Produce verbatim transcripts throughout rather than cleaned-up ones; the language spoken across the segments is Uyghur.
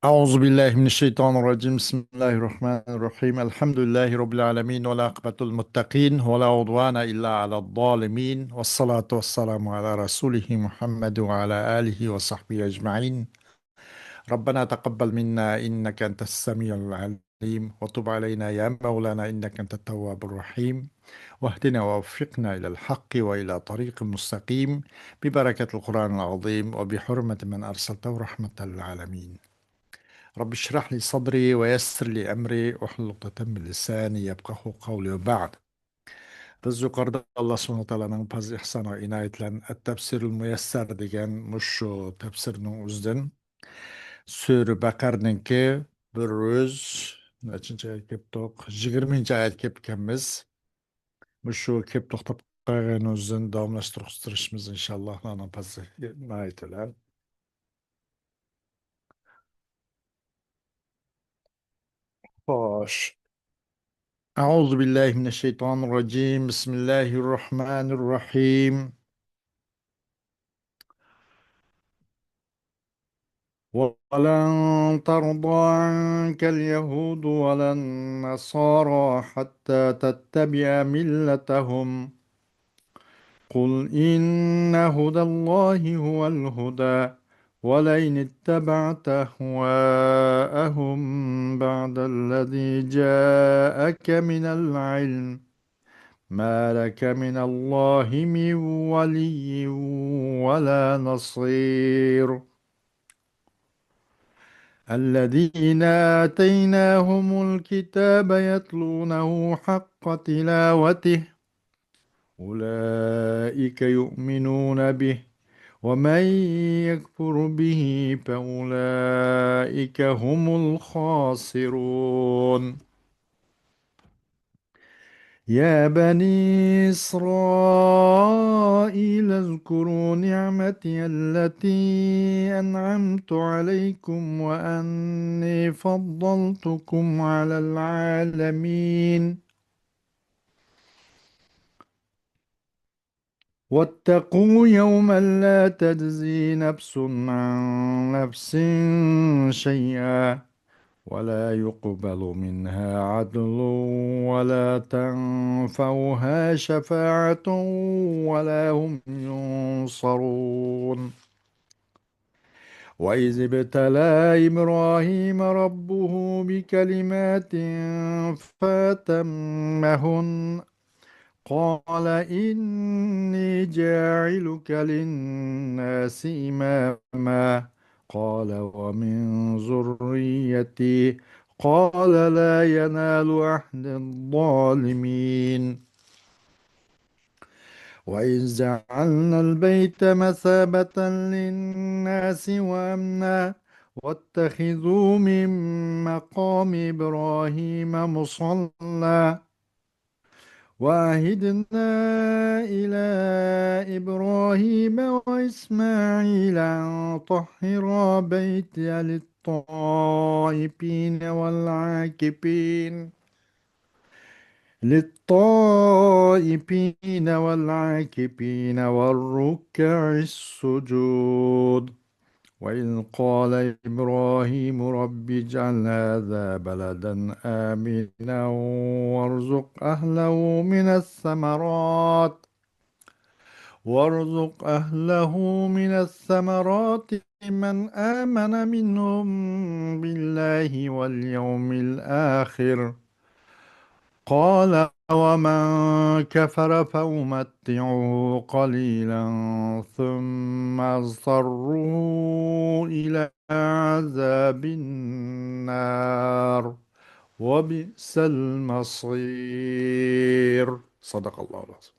أعوذ بالله من الشيطان الرجيم. بسم الله الرحمن الرحيم. الحمد لله رب العالمين، والعاقبة للمتقين، ولا عدوان إلا على الظالمين، والصلاة والسلام على رسوله محمد وعلى آله وصحبه أجمعين. ربنا تقبل منا إنك أنت السميع العليم، وتب علينا يا مولانا إنك أنت التواب الرحيم، واهدنا ووفقنا إلى الحق وإلى طريق مستقيم، ببركة القرآن العظيم وبحرمة من أرسلته رحمة للعالمين. رب اشرح لي صدري ويسر لي أمري واحلل عقدة من لساني يفقهوا قولي وبعد. بىز يۇقىرىدا ئاللا سۇبھانەھۇ ۋە تائالانىڭ پەزلى ئېھسانى ۋە ئىنايىتى بىلەن ئەت-تەپسىرۇل مۇيەسسەر دېگەن مۇشۇ تەپسىرنىڭ ئۆزىدىن سۈرە بەقەرىنىڭكى بىر يۈز نەچچىنچى ئايەتكە كەپتۇق؟ يىگىرمىنچى ئايەتكە كەپكەنمىز. مۇشۇ كەپ توختاپ قالغان ئۆزىدىن داۋاملاشتۇرۇشىمىز ئىنشاللا ئاللانىڭ پەزلى ئىنايىتى بىلەن. خوش. أعوذ بالله من الشيطان الرجيم. بسم الله الرحمن الرحيم. ولن ترضى عنك اليهود ولا النصارى حتى تتبع ملتهم. قل إن هدى الله هو الهدى ولئن اتبعت أهواءهم بعد الذي جاءك من العلم ما لك من الله من ولي ولا نصير. الذين آتيناهم الكتاب يتلونه حق تلاوته أولئك يؤمنون به ومن يكفر به فأولئك هم الخاسرون. يا بني إسرائيل اذكروا نعمتي التي أنعمت عليكم وأني فضلتكم على العالمين. واتقوا يوما لا تجزي نفس عن نفس شيئا ولا يقبل منها عدل ولا تنفعها شفاعة ولا هم ينصرون. وإذ ابتلى إبراهيم ربه بكلمات فأتمهن قال إني جاعلك للناس إماما قال ومن ذريتي قال لا ينال عهد الظالمين. وإذ جعلنا البيت مثابة للناس وأمنا واتخذوا من مقام إبراهيم مصلى وعهدنا إلى إبراهيم وإسماعيل أن طهرا بيتي للطائفين والعاكفين للطائفين والعاكفين والركع السجود. وإذ قال إبراهيم رب اجعل هذا بلدا آمنا وارزق أهله من الثمرات وارزق أهله من الثمرات من آمن منهم بالله واليوم الآخر قال ومن كفر فأمتعه قليلا ثم أضطره إلى عذاب النار وبئس المصير. صدق الله العظيم.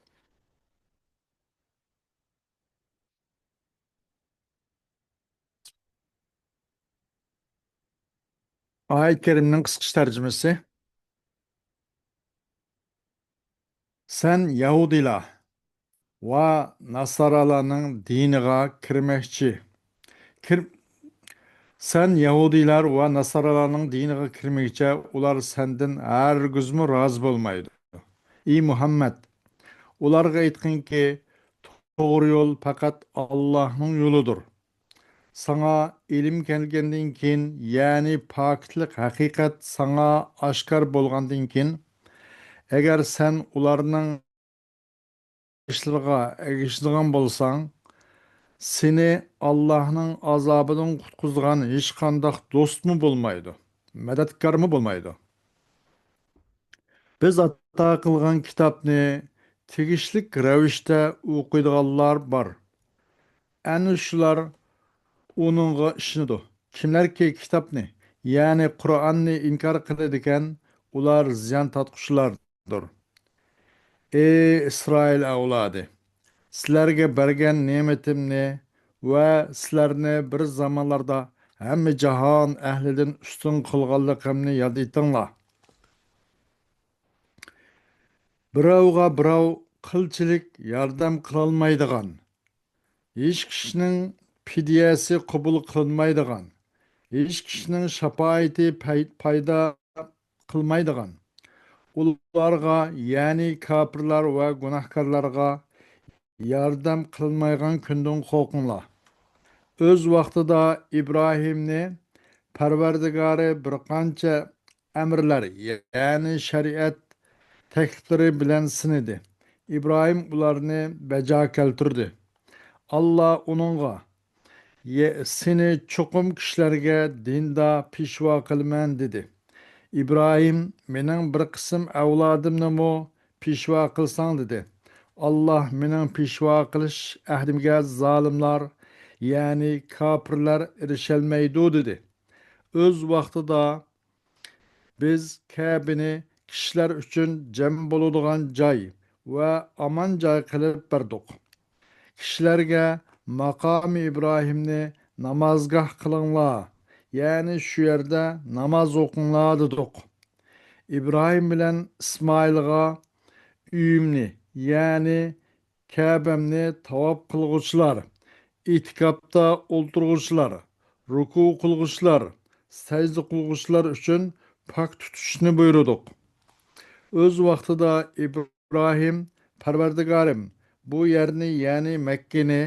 ئايەت كەرىمنىڭ قىسقىچە تەرجىمىسى. سەن يەھۇدىيلار ۋە ناسارالارنىڭ دىنىغا كىرمەكچى. كىر-، سەن يەھۇدىيلار ۋە ناسارالارنىڭ دىنىغا كىرمىگۈچە ئۇلار سەندىن ھەرگىزمۇ رازى بولمايدۇ. ئى مۇھەممەد، ئۇلارغا ئېيتقىنكى، توغرا يول پەقەت ئاللاھنىڭ يولىدۇر. ساڭا ئىلىم كەلگەندىن كېيىن، يەنى پاكىتلىق ھەقىقەت ساڭا ئاشكارا بولغاندىن كېيىن، ئەگەر سەن ئۇلارنىڭ ئىشلىرىغا ئەگىشىدىغان بولساڭ، سېنى ئاللاھنىڭ ئازابىدىن قۇتقۇزىدىغان ھېچقانداق دوستمۇ بولمايدۇ، مەدەتكارمۇ بولمايدۇ. بىز ئاتا قىلغان كىتابنى تېگىشلىك رەۋىشتە ئوقۇيدىغانلار بار. ئەنە شۇلار ئۇنىڭغا ئىشىنىدۇ. كىملەركى كىتابنى، يەنى قۇرئاننى ئىنكار قىلىدىكەن، ئۇلار زىيان تارتقۇچىلاردۇر. ئەي ئىسرائىل ئەۋلادى! سىلەرگە بەرگەن نېمىتىمنى ۋە سىلەرنى بىر زامانلاردا ھەممە جاھان ئەھلىدىن ئۈستۈن قىلغانلىقىمنى ياد ئېتىڭلار. بىراۋغا بىراۋ قىلچىلىك ياردەم قىلالمايدىغان، ھېچ كىشىنىڭ پىدىيەسى قوبۇل قىلىنمايدىغان، ھېچ كىشىنىڭ شاپائىتى پەي-، پايدا قىلمايدىغان، ئۇلارغا، يەنى كاپىرلار ۋە گۇناھكارلارغا ياردەم قىلىنمايدىغان كۈندىن قورقۇڭلار. ئۆز ۋاقتىدا ئىبراھىمنى پەرۋەردىگارى بىر قانچە ئەمىرلەر، يەنى شەرىئەت تەكلىپلىرى بىلەن سىنىدى. ئىبراھىم ئۇلارنى بەجا كەلتۈردى. ئاللا ئۇنىڭغا، يە-، سېنى چوقۇم كىشىلەرگە دىندا پېشۋا قىلىمەن، دېدى. ئىبراھىم، مېنىڭ بىر قىسىم ئەۋلادىمنىمۇ پېشۋا قىلساڭ، دېدى. ئاللا، مېنىڭ پېشۋا قىلىش ئەھدىمگە زالىملار، يەنى كاپىرلار ئېرىشەلمەيدۇ، دېدى. ئۆز ۋاقتىدا بىز كەبىنى كىشىلەر ئۈچۈن جەم بولىدىغان جاي ۋە ئامان جاي قىلىپ بەردۇق. كىشىلەرگە ماقامى ئىبراھىمنى نامازگاھ قىلىڭلار، يەنى شۇ يەردە ناماز ئوقۇڭلار، دېدۇق. ئىبراھىم بىلەن ئىسمائىلغا ئۆيۈمنى، يەنى كەبەمنى تاۋاپ قىلغۇچىلار، ئېتىكاپتا ئولتۇرغۇچىلار، رۇكۇ قىلغۇچىلار، سەجدە قىلغۇچىلار ئۈچۈن پاك تۇتۇشنى بۇيرۇدۇق. ئۆز ۋاقتىدا ئىبراھىم، پەرۋەردىگارىم، بۇ يەرنى، يەنى مەككىنى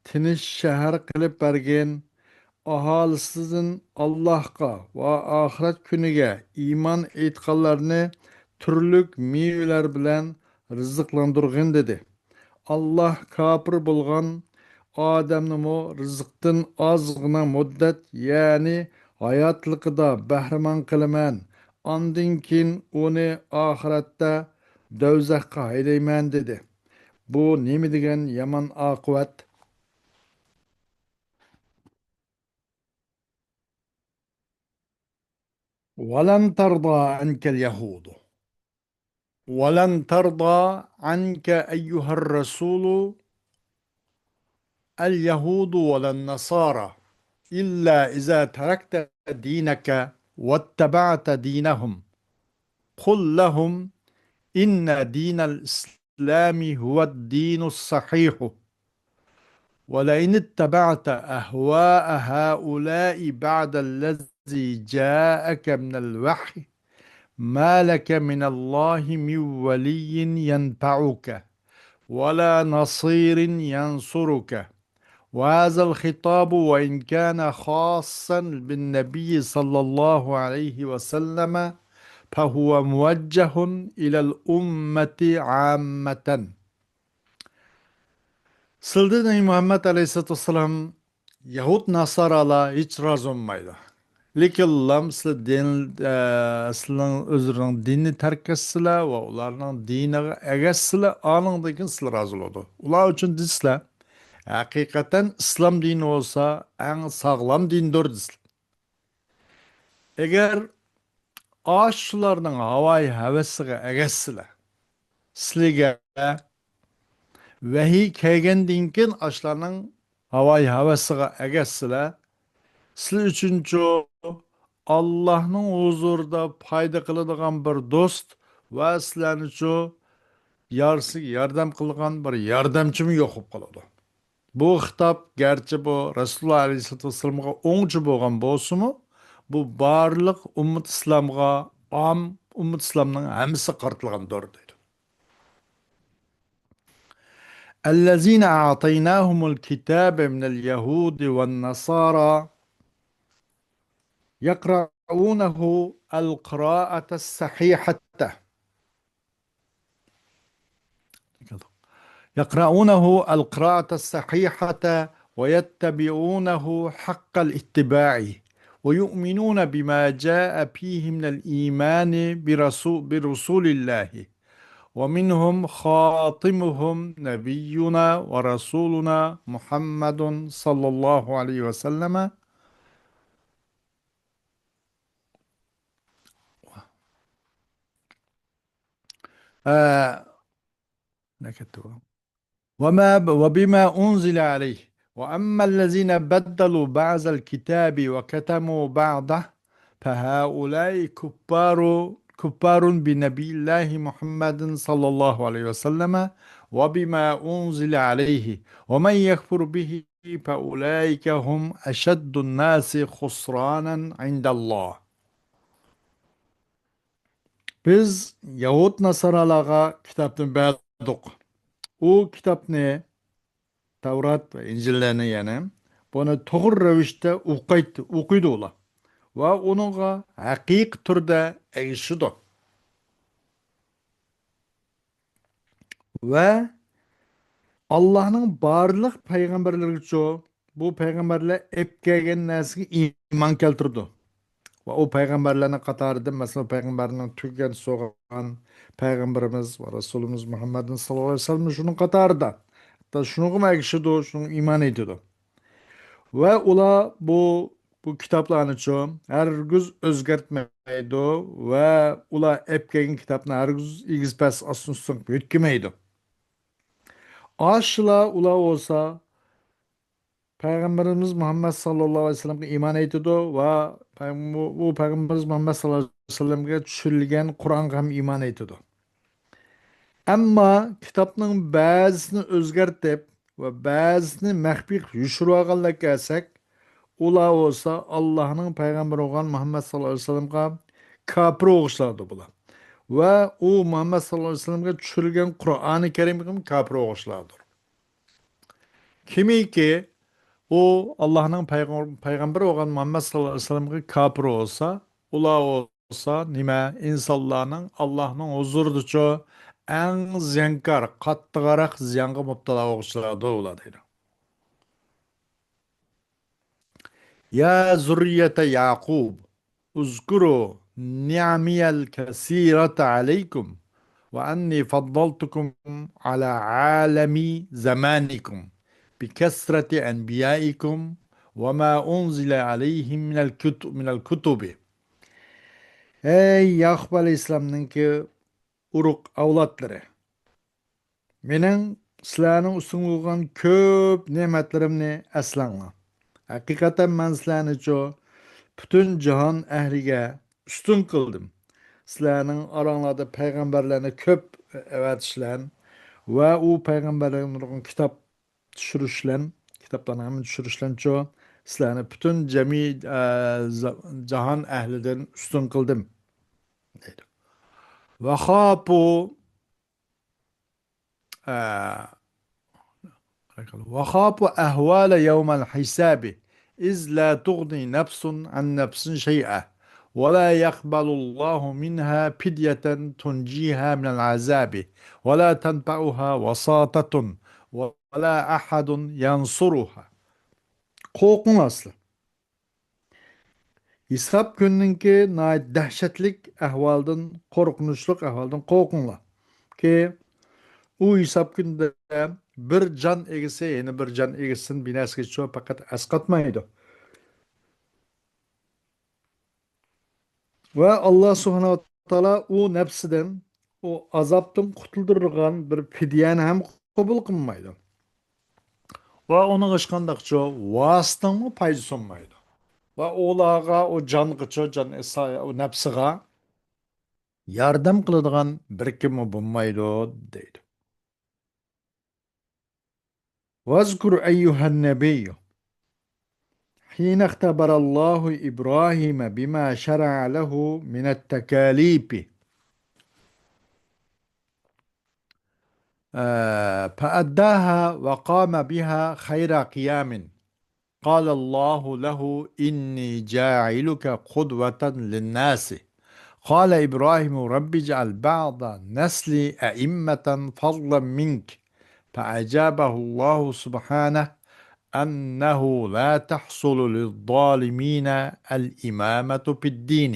تىنچ شەھەر قىلىپ بەرگىن، ئاھالىسىدىن ئاللاھقا ۋە ئاخىرەت كۈنىگە ئىمان ئېيتقانلارنى تۈرلۈك مېۋىلەر بىلەن رىزىقلاندۇرغىن، دېدى. ئاللاھ كاپىر بولغان ئادەمنىمۇ رىزىقتىن ئازغىنە مۇددەت، يەنى ھاياتلىقىدا بەھرىمەن قىلىمەن، ئاندىن كېيىن ئۇنى ئاخىرەتتە دوزاخقا ھەيدەيمەن، دېدى. بۇ نېمە دېگەن يامان ئاقىۋەت! ولن ترضى عنك اليهود، ولن ترضى عنك أيها الرسول اليهود ولا النصارى إلا إذا تركت دينك واتبعت دينهم. قل لهم إن دين الإسلام هو الدين الصحيح، ولئن اتبعت أهواء هؤلاء بعد الذي جاءك من الوحي ما لك من الله من ولي ينفعك ولا نصير ينصرك. وهذا الخطاب وإن كان خاصا بالنبي صلى الله عليه وسلم فهو موجه إلى الأمة عامة. سىلدىن، ئەي مۇھەممەد ئەلەيھىسسالاتۇ ۋەسسالام، يەھۇد ناسارالار ھېچ رازى بولمايدۇ. لېكىنلا سىلەر دىن، ئە، سىلەرنىڭ ئۆزلىرىنىڭ دىنىنى تەرك ئەتسىلەر ۋە ئۇلارنىڭ دىنىغا ئەگەشسىلەر، ئانىڭدىن كېيىن سىلەر رازى بولىدۇ. ئۇلار ئۈچۈن دېسىلەر، ھەقىقەتەن ئىسلام دىنى بولسا ئەڭ ساغلام دىندۇر دېسىلەر. ئەگەر ئاشۇلارنىڭ ھاۋايى ھەۋەسىگە ئەگەشسىلەر، سىلىگە ۋەھىي كەلگەندىن كېيىن ئاشۇلارنىڭ ھاۋايى ھەۋەسىگە ئەگەشسىلەر، سىلەر ئۈچۈنچۇ ئاللاھنىڭ ھۇزۇرىدا پايدا قىلىدىغان بىر دوست ۋە سىلەرنىچۇ يارسىز ياردەم قىلىدىغان بىر ياردەمچىمۇ يوق بولۇپ قالىدۇ. بۇ خىتاب گەرچە بۇ رەسۇلۇللا ئەلەيھىسسالاتۇ ۋەسسالامغا ئوڭچە بولغان بولسىمۇ، بۇ بارلىق ئۇممەت ئىسلامغا، ئام ئۇممەت ئىسلامنىڭ ھەممىسىگە قارىتىلغاندۇر دەيدۇ. الذين أعطيناهم الكتاب من اليهود والنصارى يقرؤونه القراءة الصحيحة يقرؤونه القراءة الصحيحة ويتبعونه حق الاتباع ويؤمنون بما جاء فيه من الإيمان برسو-، برسول الله ومنهم خاتمهم نبينا ورسولنا محمد صلى الله عليه وسلم آه، وما ب-، وبما أنزل عليه. وأما الذين بدلوا بعض الكتاب وكتموا بعضه فهؤلاء كفار، كفار بنبي الله محمد صلى الله عليه وسلم وبما أنزل عليه ومن يكفر به فأولئك هم أشد الناس خسرانا عند الله. بىز يەھۇد ناسارالارغا كىتابنى بەردۇق. ئۇ كىتابنى، تەۋرات ۋە ئىنجىللەرنى يەنى، بۇنى توغرا رەۋىشتە ئوقۇيتتى، ئوقۇيدۇ ئۇلار. ۋە ئۇنىڭغا ھەقىقىي تۈردە ئەگىشىدۇ. ۋە ئاللاھنىڭ بارلىق پەيغەمبەرلىرىگىچۇ، بۇ پەيغەمبەرلەر ئېلىپ كەلگەن نەرسىگە ئىمان كەلتۈرىدۇ. ۋە ئۇ پەيغەمبەرلەرنىڭ قاتارىدا، مەسىلەن، پەيغەمبەرنىڭ تۈگىگەن سوغان پەيغەمبىرىمىز ۋە رەسۇلىمىز مۇھەممەدىن ساللاللاھۇ ئەلەيھى ۋەسەللەم شۇنىڭ قاتارىدا. ھەتتا شۇنىڭغىمۇ ئەگىشىدۇ، شۇنىڭغا ئىمان ئېيتىدۇ. ۋە ئۇلار بۇ، بۇ كىتابلارنىچۇ ھەرگىز ئۆزگەرتمەيدۇ ۋە ئۇلار ئەپ كەلگەن كىتابنى ھەرگىز ئېگىز پەس ئاستىن ئۈستۈن قىلىپ يۆتكىمەيدۇ. ئاشۇلا ئۇلار بولسا پەيغەمبىرىمىز مۇھەممەد ساللاللاھۇ ئەلەيھى ۋەسەللەمگە ئىمان ئېيتىدۇ ۋە پەيغەم-، بۇ، بۇ پەيغەمبىرىمىز مۇھەممەد ساللاللاھۇ ئەلەيھى ۋەسەللەمگە چۈشۈرۈلگەن قۇرئانغا ھەم ئىمان ئېيتىدۇ. ئەمما كىتابنىڭ بەزىسىنى ئۆزگەرتىپ ۋە بەزىسىنى مەخپىي قىلىپ يوشۇرۇۋالغانلار كەلسەك، ئۇلار بولسا ئاللاھنىڭ پەيغەمبىرى بولغان مۇھەممەد ساللاللاھۇ ئەلەيھى ۋەسەللەمگە كاپىر بولغۇچىلاردۇر بۇلار. ۋە ئۇ مۇھەممەد ساللاللاھۇ ئەلەيھى ۋەسەللەمگە چۈشۈرۈلگەن قۇرئانى كەرىمگىمۇ كاپىر بولغۇچىلاردۇر. كىمكى ئۇ ئاللاھنىڭ پەيغەم-، پەيغەمبىرى بولغان مۇھەممەد ساللاللاھۇ ئەلەيھى ۋەسەللەمگە كاپىر بولسا، ئۇلار بولسا نېمە؟ ئىنسانلارنىڭ ئاللاھنىڭ ھۇزۇرىدىچۇ ئەڭ زىيانكار، قاتتىقراق زىيانغا مۇپتىلا بولغۇچىلاردۇر ئۇلار دەيدۇ. يا ذرية يعقوب، اذكروا نعمي الكثيرة عليكم، وأني فضلتكم على عالم زمانكم بكثرة أنبيائكم وما أنزل عليهم من الكت-، من الكتب. ئەي ياقۇپ ئەلەيھىسسالامنىڭكى ئۇرۇق ئەۋلادلىرى، مېنىڭ سىلەرنىڭ ئۈستۈڭ قىلغان كۆپ نېمەتلىرىمنى ئەسلەڭلار. ھەقىقەتەن مەن سىلەرنىچۇ پۈتۈن جاھان ئەھلىگە ئۈستۈن قىلدىم. سىلەرنىڭ ئاراڭلاردا پەيغەمبەرلەرنى كۆپ ئەۋەتىشلەن ۋە ئۇ پەيغەمبەرلەرگە نۇرغۇن كىتاب چۈشۈرۈشلەن، كىتابلارنى ھەممە چۈشۈرۈشلەنچۇ سىلەرنى پۈتۈن جەمئىي، ئە، ز-، جاھان ئەھلىدىن ئۈستۈن قىلدىم، دەيدۇ. وخافوا، ئە، وخافوا أهوال يوم الحساب إذ لا تغني نفس عن نفس شيئا ولا يقبل الله منها فدية تنجيها من العذاب ولا تنفعها وساطة ولا أحد ينصرها. قورقۇڭلار سىلەر. ھېساب كۈنىنىڭكى ناھايىتى دەھشەتلىك ئەھۋالدىن، قورقۇنچلۇق ئەھۋالدىن قورقۇڭلار. كى، ئۇ ھېساب كۈنىدە بىر جان ئىگىسى يەنە بىر جان ئىگىسىدىن بىر نەرسىگە چوڭ پەقەت ئەسقاتمايدۇ. ۋە ئاللا سۇبھانەھۇ ۋە تائالا ئۇ نەپسىدىن، ئۇ ئازابتىن قۇتۇلدۇرىدىغان بىر پىدىيەنى ھەم قوبۇل قىلمايدۇ. ۋە ئۇنىڭغا ھېچقانداقچۇ ۋاسىتىنىڭمۇ پايدىسى بولمايدۇ. ۋە ئۇلارغا، ئۇ جانغىچۇ، جان ئىسا-، ئۇ نەپسىغا ياردەم قىلىدىغان بىر كىممۇ بولمايدۇ، دەيدۇ. واذكر أيها النبي حين اختبر الله إبراهيم بما شرع له من التكاليف. ئە، فأداها وقام بها خير قيام. قال الله له: إني جاعلك قدوة للناس. قال إبراهيم: رب اجعل بعض نسلي أئمة فضلا منك. فأجابه الله سبحانه أنه لا تحصل للظالمين الإمامة في الدين.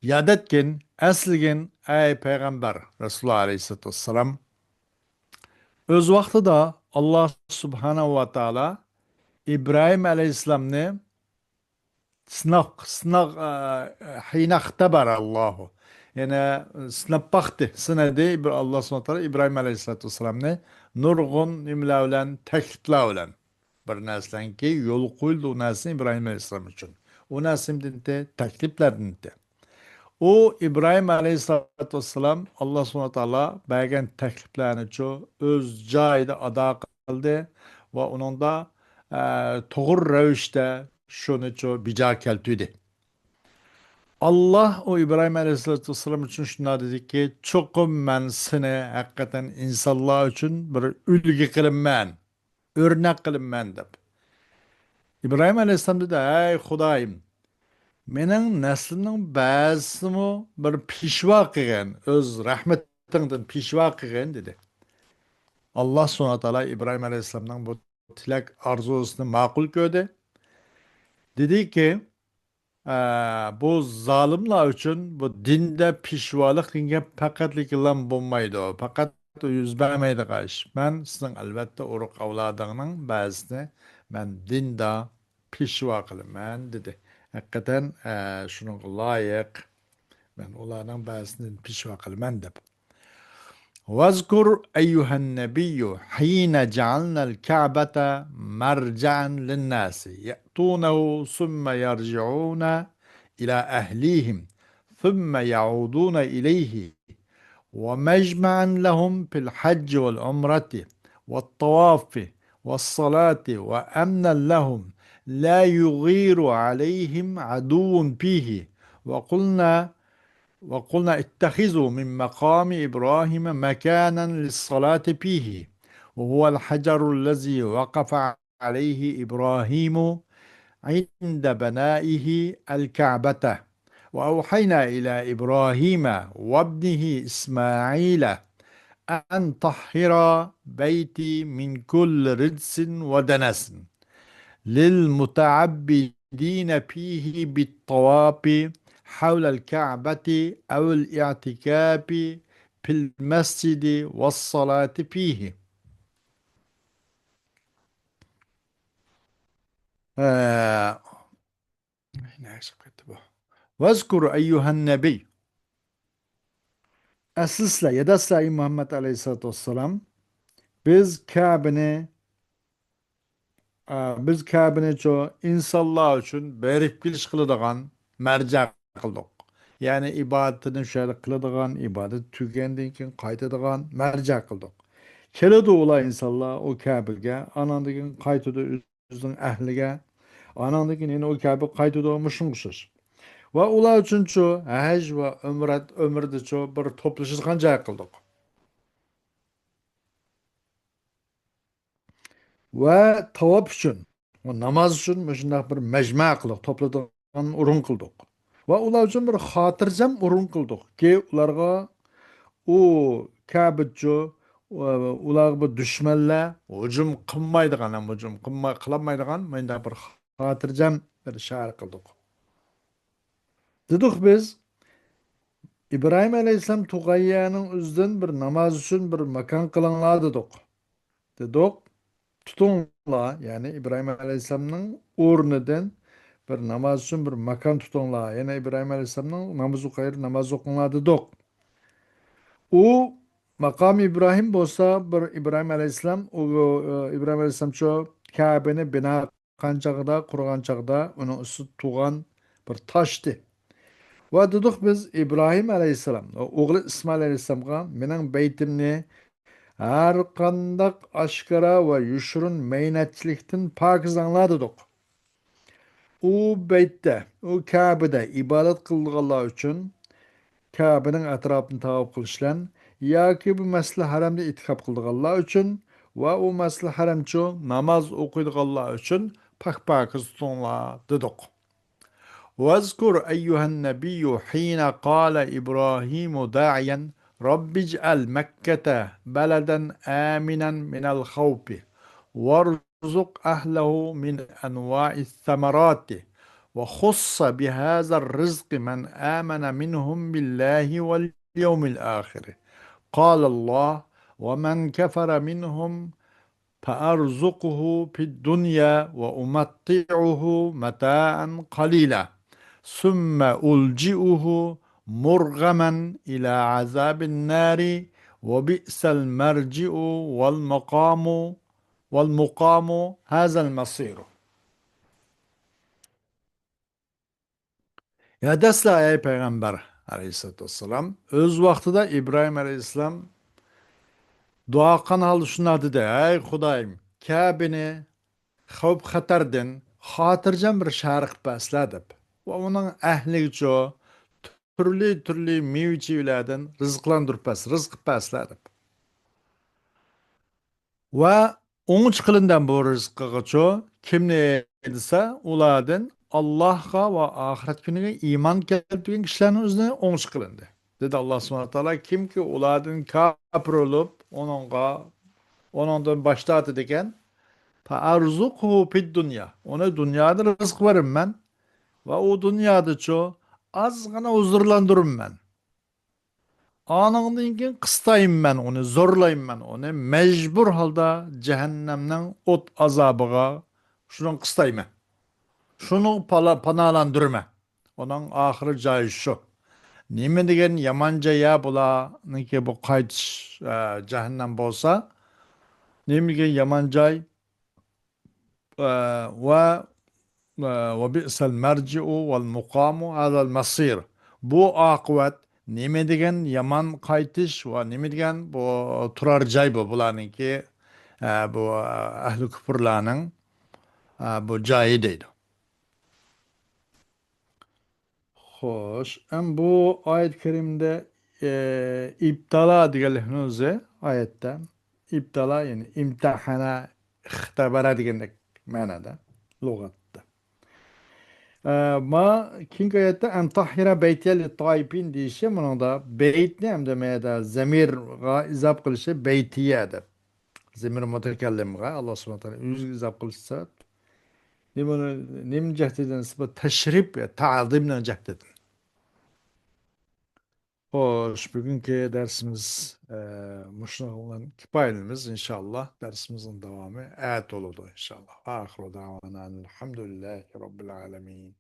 ياد ئەتكىن، ئەسلىگىن، ئەي پەيغەمبەر، رەسۇلۇللاھ ئەلەيھىسسالاتۇ ۋەسسالام. ئۆز ۋاقتىدا ئاللاھ سۇبھانەھۇ ۋە تائالا ئىبراھىم ئەلەيھىسسالامنى سىناق، سىناق، ئە، حين اختبر الله. يەنى سىناپ باقتى، سىنىدى. بىر ئاللاھ سۇبھانەھۇ ۋە تائالا ئىبراھىم ئەلەيھىسسالاتۇ ۋەسسالامنى نۇرغۇن نېمىلەر بىلەن، تەكلىپلەر بىلەن. بىر نەرسىلەرنىڭكى يول قويۇلدى ئۇ نەرسىنى ئىبراھىم ئەلەيھىسسالام ئۈچۈن. ئۇ نەرسە نېمىدىن ئىدى؟ تەكلىپلەردىن ئىدى. ئۇ ئىبراھىم ئەلەيھىسسالاتۇ ۋەسسالام ئاللاھ سۇبھانەھۇ ۋە تائالا بەرگەن تەكلىپلەرنىچۇ ئۆز جايىدا ئادا قىلدى ۋە ئۇنىڭدا، ئە، توغرا رەۋىشتە شۇنىچۇ بىجا كەلتۈردى. ئاللاھ ئۇ ئىبراھىم ئەلەيھىسسالاتۇ ۋەسسالام ئۈچۈن شۇنداق دېدىكى، چوقۇم مەن سېنى ھەقىقەتەن ئىنسانلار ئۈچۈن بىر ئۈلگە قىلىمەن، ئۆرنەك قىلىمەن دەپ. ئىبراھىم ئەلەيھىسسالام دېدى، ھەي خۇدايىم، مېنىڭ نەسلىمنىڭ بەزىسىمۇ بىر پېشۋا قىلغىن، ئۆز رەھمىتىڭدىن پېشۋا قىلغىن، دېدى. ئاللاھ سۇبھانەھۇ ۋە تائالا ئىبراھىم ئەلەيھىسسالامنىڭ بۇ تىلەك ئارزۇسىنى ماقۇل كۆردى. دېدىكى، ئە، بۇ زالىملار ئۈچۈن بۇ دىندا پېشۋالىق دېگەن گەپ پەقەتلىكىلا بولمايدۇ. پەقەت يۈز بەرمەيدىغان ئىش. مەن سېنىڭ ئەلۋەتتە ئۇرۇق ئەۋلادىڭنىڭ بەزىسىنى مەن دىندا پېشۋا قىلىمەن، دېدى. ھەقىقەتەن، ئە، شۇنىڭغا لايىق. مەن ئۇلارنىڭ بەزىسىنى پېشۋا قىلىمەن دەپ. واذكر أيها النبي حين جعلنا الكعبة مرجعا للناس يأتونه ثم يرجعون إلى أهليهم ثم يعودون إليه ومجمعا لهم في الحج والعمرة والطواف والصلاة وأمنا لهم لا يغير عليهم عدو فيه وقلنا وقلنا اتخذوا من مقام إبراهيم مكانا للصلاة فيه وهو الحجر الذي وقف عليه إبراهيم عند بنائه الكعبة وأوحينا إلى إبراهيم وابنه إسماعيل أن طهرا بيتي من كل رجس ودنس للمتعبدين فيه بالطواف حول الكعبة أو الاعتكاف في المسجد والصلاة فيه. ھە. نەگە چىقىپ كەتتى بۇ؟ واذكر أيها النبي. ئەسلىسىلەر، ياداسىلەر، ئەي مۇھەممەد ئەلەيھىسسالاتۇ ۋەسسالام، بىز كەبىنى، ئا، بىز كەبىنىچۇ ئىنسانلار ئۈچۈن بېرىپ كېلىش قىلىدىغان مەرجە قىلدۇق. يەنى ئىبادىتىنى شۇ يەردە قىلىدىغان، ئىبادەت تۈگىگەندىن كېيىن قايتىدىغان مەرجە قىلدۇق. كېلىدۇ ئۇلار ئىنسانلار ئۇ كەبىگە، ئاناندىن كېيىن قايتىدۇ ئۆزىنىڭ ئەھلىگە، ئاناندىن كېيىن يەنە ئۇ كەبىگە قايتىدۇ، مۇشۇنىڭغا ئوخشاش. ۋە ئۇلار ئۈچۈنچۇ ھەج ۋە ئۆمرە، ئۆمرىدىچۇ بىر توپلىشىدىغان جاي قىلدۇق. ۋە تاۋاپ ئۈچۈن، ۋە ناماز ئۈچۈن مۇشۇنداق بىر مەجمە قىلدۇق، توپلىدىغان ئورۇن قىلدۇق. ۋە ئۇلار ئۈچۈن بىر خاتىرجەم ئورۇن قىلدۇق كى، ئۇلارغا ئۇ كەبىچۇ، ئۇلارغا بۇ دۈشمەنلەر ھۇجۇم قىلمايدىغان، ھەم ھۇجۇم قىلماي، قىلالمايدىغان مۇنداق بىر خاتىرجەم بىر شەھەر قىلدۇق. دېدۇق بىز، ئىبراھىم ئەلەيھىسسالام تۇغقان يەرنىڭ ئۆزىدىن بىر ناماز ئۈچۈن بىر ماكان قىلىڭلار دېدۇق. دېدۇق، تۇتۇڭلار، يەنى ئىبراھىم ئەلەيھىسسالامنىڭ ئورنىدىن بىر ناماز ئۈچۈن بىر ماكان تۇتۇڭلار. يەنى ئىبراھىم ئەلەيھىسسالامنىڭ نامىزى قايرى ناماز ئوقۇڭلار دېدۇق. ئۇ ماقام ئىبراھىم بولسا بىر ئىبراھىم ئەلەيھىسسالام، ئۇ، ئىبراھىم ئەلەيھىسسالامچۇ كەبىنى بىنا قىلغان چاغدا، قۇرغان چاغدا ئۇنىڭ ئۈستىدە تۇرغان بىر تاشتى. ۋە دېدۇق بىز ئىبراھىم ئەلەيھىسسالام ۋە ئوغلى ئىسمائىل ئەلەيھىسسالامغا، مېنىڭ بەيتىمنى ھەر قانداق ئاشكارا ۋە يوشۇرۇن مەينەتچىلىكتىن پاكىزلاڭلار دېدۇق. ئۇ بەيتتە، ئۇ كەبىدە ئىبادەت قىلىدىغانلار ئۈچۈن كەبىنىڭ ئەتراپىنى تاۋاپ قىلىش بىلەن ياكى بۇ مەسجىدىل ھەرەمدە ئېتىكاپ قىلىدىغانلار ئۈچۈن ۋە ئۇ مەسجىدىل ھەرەمچۇ ناماز ئوقۇيدىغانلار ئۈچۈن پاك-پاكىز تۇتۇڭلار دېدۇق. واذكر أيها النبي حين قال إبراهيم داعيا رب اجعل مكة بلدا آمنا من الخوف وارزق أهله من أنواع الثمرات وخص بهذا الرزق من آمن منهم بالله واليوم الآخر. قال الله: ومن كفر منهم فأرزقه في الدنيا وأمتعه متاعا قليلا ثم ألجئه مرغما إلى عذاب النار وبئس المرجع والمقام والمقام هذا المصير. يا دەسلەپ، ئەي پەيغەمبەر ئەلەيھىسسالاتۇ ۋەسسالام، ئۆز ۋاقتىدا ئىبراھىم ئەلەيھىسسالام دۇئا قىلغان ھالدا شۇنداق دېدى: «ئەي خۇدايىم، كەبىنى خەۋپ-خەتەردىن خاتىرجەم بىر شەھەر قىلىپ بەرسىلە» دەپ. ۋە ئۇنىڭ ئەھلىگىچۇ تۈرلى-تۈرلى مېۋە-چېۋىلەردىن رىزىقلاندۇرۇپ بەرسە، رىزىق قىلىپ بەرسىلە دەپ. ۋە ئوڭچە قىلىندى بۇ رىزقىغىچۇ. كىمنى دېسە، ئۇلاردىن ئاللاھقا ۋە ئاخىرەت كۈنىگە ئىمان كەلتۈرگەن كىشىلەرنىڭ ئۆزىنى ئوڭچە قىلىندى. دېدى ئاللا سۇبھانەھۇ ۋە تائالا، كىمكى ئۇلاردىن كاپىر بولۇپ، ئۇنىڭغا، ئۇنىڭدىن باش تارتىدىكەن، فأرزقه في الدنيا، ئۇنى دۇنيادا رىزىق بېرىمەن ۋە ئۇ دۇنيادىچۇ ئازغىنا ھۇزۇرلاندۇرىمەن. ئانىڭدىن كېيىن قىستايمەن ئۇنى، زورلايمەن ئۇنى، مەجبۇر ھالدا جەھەننەمنىڭ ئوت ئازابىغا شۇنىڭ قىستايمەن. شۇنىڭ پالا-، پاناھلاندۇرىمەن. ئۇنىڭ ئاخىرى جايى شۇ. نېمە دېگەن يامان جاي يا بۇلارنىڭكى بۇ قايتىش، ئە، جەھەننەم بولسا. نېمە دېگەن يامان جاي. ئە، ۋە، ئە، وبئس المرجع والمقام هذا المصير. بۇ ئاقىۋەت نېمە دېگەن يامان قايتىش ۋە نېمە دېگەن بۇ تۇرار جاي بۇ، بۇلارنىڭكى، ئە، بۇ، ئە، ئەھلى كۇپۇرلارنىڭ، ئە، بۇ جايى دەيدۇ. خوش، ئەم بۇ ئايەت كەرىمدە، ئە، ئىبتالا دېگەنلىكنى ئۆزى ئايەتتە. ئىبتالا، يەنى ئىمتەھەنە، ئىختەبەرە دېگەندەك مەنادا، لۇغەتتە. ئە، ما، كېيىنكى ئايەتتە، «ئەن تاھھىرە بەيتىيە لىتتائىپىن» دېيىشى، مۇنىڭدا بەيتنى ھەمدە مەيەدە زەمىرغا ئىزاپ قىلىشى بەيتىيە دەپ. زەمىر مۇتەكەللىمغا ئاللا سۇبھانەھۇ ۋە تائالا ئۆزىگە ئىزاپ قىلىشسا، نېمە، نېمە جەھەتتىن دېسە، بۇ تەشرىپ، تەزىمنىڭ جەھىتىدىن. خوش، بۈگۈنكى دەرسىمىز، ئە، مۇشۇنىڭ بىلەن كۇپايىلىنىمىز، ئىنشاللا. دەرسىمىزنىڭ داۋامى ئەتە بولىدۇ، ئىنشاللا. ئاخىرۇ دەۋانا ئەنىل ھەمدۇلىللاھى رەببىل ئالەمىن.